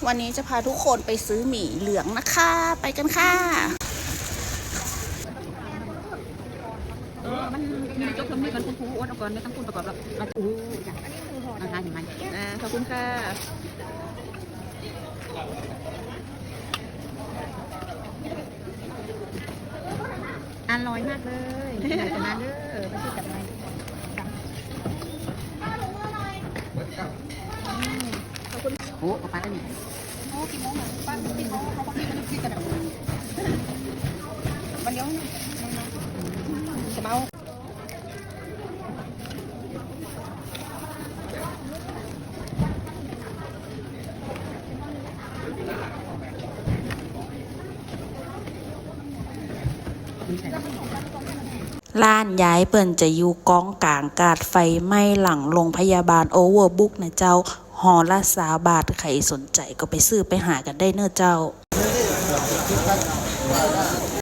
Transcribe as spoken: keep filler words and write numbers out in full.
วันนี้จะพาทุกคนไปซื้อหมี่เหลืองนะคะ ไปกันค่ะ เออ มัน มันจบตรงนี้ก่อน คุณครูอ้วนเอาก่อน ไม่ต้องพูดประกอบหรอก มา อู้ จ้ะ เอาทานเห็นไหม อ่า ขอบคุณค่ะ อร่อยมากเลย อยากจะมาเด้อ ไปซื้อกับอะไร จ้ะ อืม ขอบคุณ โอ้ เอาปลาแล้วนี่ โอ้ กี่โมงอะ ป้า กี่โมง เขาก็มีน้ำพริกกันอะ วันเดียว จะเมา ร้านยายเปิ้นจะอยู่ก้องก๋างกาดไฟไหม้หลังโรงพยาบาลโอเวอร์บรุกนะเจ้า ห่อละซาวบาท ใผสนใจ๋ก็ไปซื้อไปหากั๋นได้เน่อเจ้า